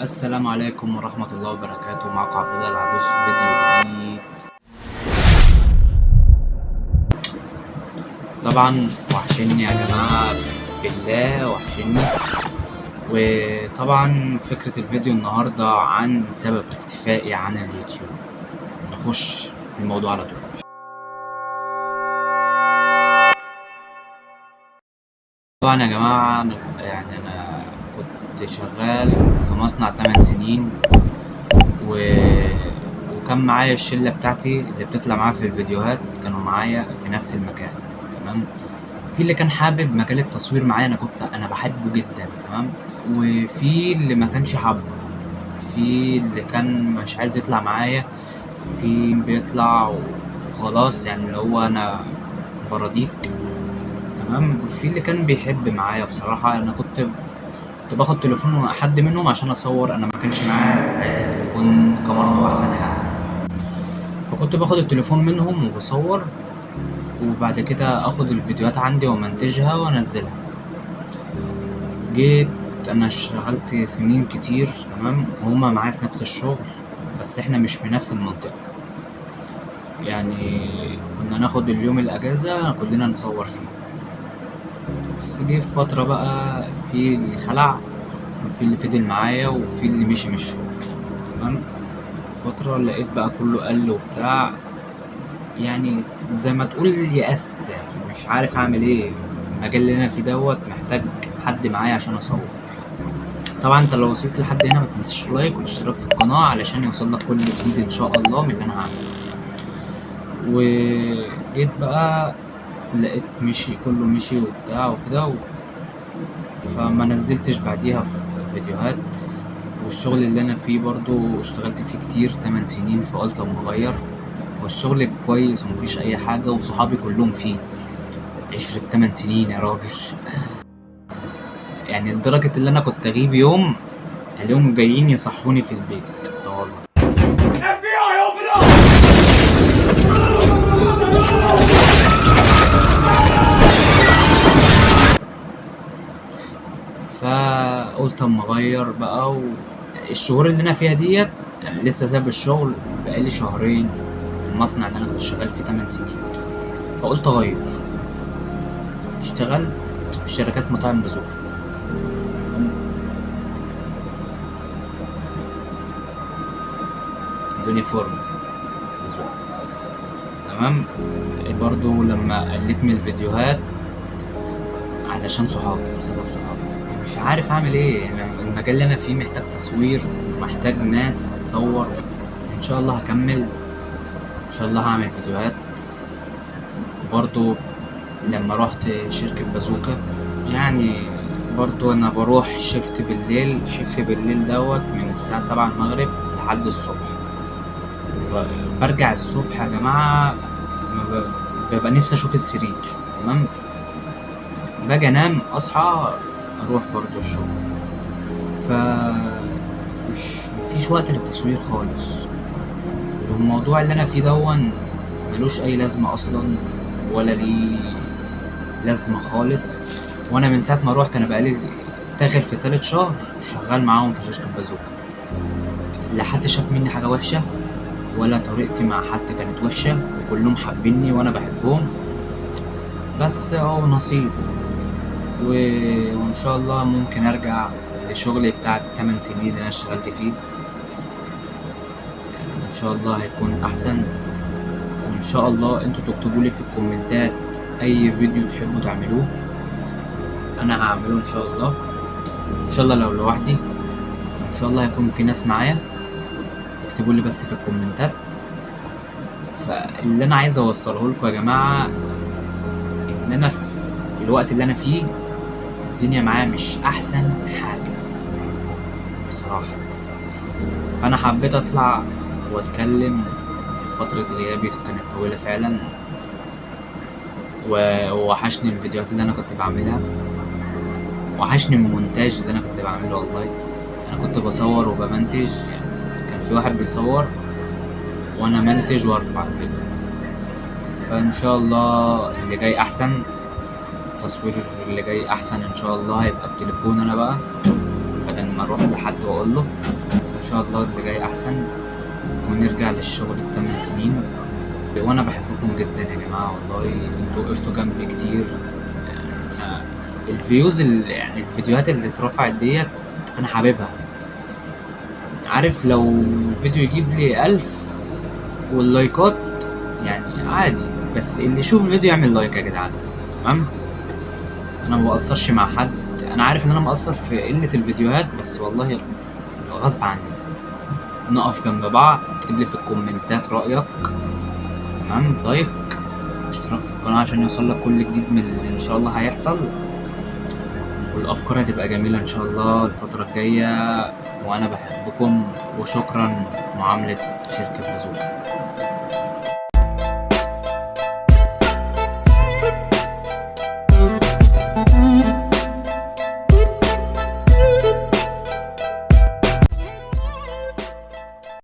السلام عليكم ورحمة الله وبركاته. معكم عبد الله العجوز في فيديو جديد. طبعا وحشني يا جماعة، بالله وحشني. وطبعا فكرة الفيديو النهاردة عن سبب اختفائي عن اليوتيوب. نخش في الموضوع على طول. طبعا يا جماعة يعني أنا كنت شغال في مصنع 8 سنين وكان معايا الشلة بتاعتي اللي بتطلع معايا في الفيديوهات، كانوا معايا في نفس المكان. تمام. في اللي كان حابب مجال التصوير معايا، انا كنت بحبه جدا. تمام. وفي اللي ما كانش حابة، في اللي كان مش عايز يطلع معايا، في بيطلع وخلاص يعني اللي هو انا براضيك. تمام. وفي اللي كان بيحب معايا. بصراحة انا كنت باخد تليفون حد منهم عشان اصور، انا ما كانش معايا ساعتها تليفون كاميرته احسن حاجة، فكنت باخد التليفون منهم وبصور، وبعد كده اخد الفيديوهات عندي ومنتجها وانزلها. جيت انا اشتغلت سنين كتير. تمام. وهما معايا في نفس الشغل، بس احنا مش في نفس المنطقة. يعني كنا ناخد اليوم الاجازة كلنا نصور فيه. في جه فترة بقى في اللي خلع، وفي اللي فضل معايا، وفي اللي مشي. تمام. فترة لقيت بقى كله قل وبتاع، يعني زي ما تقول يأست، يعني مش عارف اعمل ايه. المجال اللي انا فيه دوت محتاج حد معايا عشان اصور. طبعا انت لو وصلت لحد هنا ما تنساش like والاشتراك في القناة علشان يوصل لك كل جديد ان شاء الله من اللي انا هعمله. وجيت بقى لقيت مشي كله مشي وبتاع وكده فما نزلتش بعديها في فيديوهات. والشغل اللي انا فيه برضو اشتغلت فيه كتير 8 سنين، فقلت اما اغير. والشغل كويس ومفيش اي حاجة، وصحابي كلهم فيه عشرة 8 سنين يا راجل. يعني لدرجة اللي انا كنت اغيب يوم اليوم جايين يصحوني في البيت. والله FBI, open up! فقلت اما اغير بقى. والشهور اللي انا فيها ديت يعني لسه ساب الشغل بقالي شهرين، المصنع اللي انا كنت شغال فيه 8 سنين، فقلت اغير. اشتغلت في شركات مطاعم بازوكا. uniform بازوكا. تمام. برضو لما قلت من الفيديوهات علشان صحابي، بسبب صحابي مش عارف اعمل ايه. يعني المجال اللي انا فيه محتاج تصوير ومحتاج ناس تصور. ان شاء الله هكمل، ان شاء الله هعمل فيديوهات. وبرضو لما روحت شركة بازوكا، يعني برضو انا بروح shift بالليل، shift بالليل دوت من الساعة 7 المغرب لحد الصبح. برجع الصبح يا جماعة ببقى نفسي اشوف السرير. تمام. باجي انام اصحى اروح برضو الشغل، ف مش مفيش وقت للتصوير خالص. والموضوع اللي انا فيه دون ملوش اي لازمة اصلا، ولا ليه لازمة خالص. وانا من ساعة ما روحت انا بقالي داخل في 3 شهر شغال معاهم في شركة بازوكا، لا حد شاف مني حاجة وحشة، ولا طريقتي مع حد كانت وحشة، وكلهم حابيني وانا بحبهم. بس اهو نصيب. وان شاء الله ممكن ارجع لشغلي بتاع 8 سنين اللي انا اشتغلت فيه، ان شاء الله هيكون احسن. وان شاء الله انتوا تكتبوا لي في الكومنتات اي فيديو تحبوا تعملوه انا هعمله ان شاء الله. ان شاء الله لو لوحدي ان شاء الله هيكون في ناس معايا. اكتبوا لي بس في الكومنتات. فاللي انا عايز اوصله لكم يا جماعة ان انا في الوقت اللي انا فيه الدنيا معايا مش احسن حاجة بصراحة، فانا حبيت اطلع واتكلم. فترة غيابي كانت طويلة فعلا، ووحشني الفيديوهات اللي انا كنت بعملها، وحشني المونتاج اللي انا كنت بعمله. والله انا كنت بصور وبمنتج، يعني كان في واحد بيصور وانا منتج وارفع الفيديو. فان شاء الله اللي جاي احسن، التصوير اللي جاي احسن ان شاء الله هيبقى بتليفون انا بقى بدل بدل ما اروح لحد واقول له. ان شاء الله اللي جاي احسن، ونرجع للشغل ال8 سنين. وانا بحبكم جدا يا جماعه، والله انتوا وقفتوا جنبي كتير. ال views اللي يعني الفيديوهات اللي اترفعت ديت انا حاببها. عارف لو فيديو يجيب لي 1000 واللايكات يعني عادي، بس اللي يشوف الفيديو يعمل like يا جدعان، تمام؟ انا ما بقصرش مع حد، انا عارف ان انا مقصر في قلة الفيديوهات، بس والله غصب عني. نقف جنب بعض، اكتب لي في الكومنتات رأيك، تمام؟ like، اشتراك في القناة عشان يوصل لك كل جديد من اللي ان شاء الله هيحصل، والافكار هتبقى جميلة ان شاء الله الفترة الجاية. وانا بحبكم، وشكرا معاملة شركة بازوكا.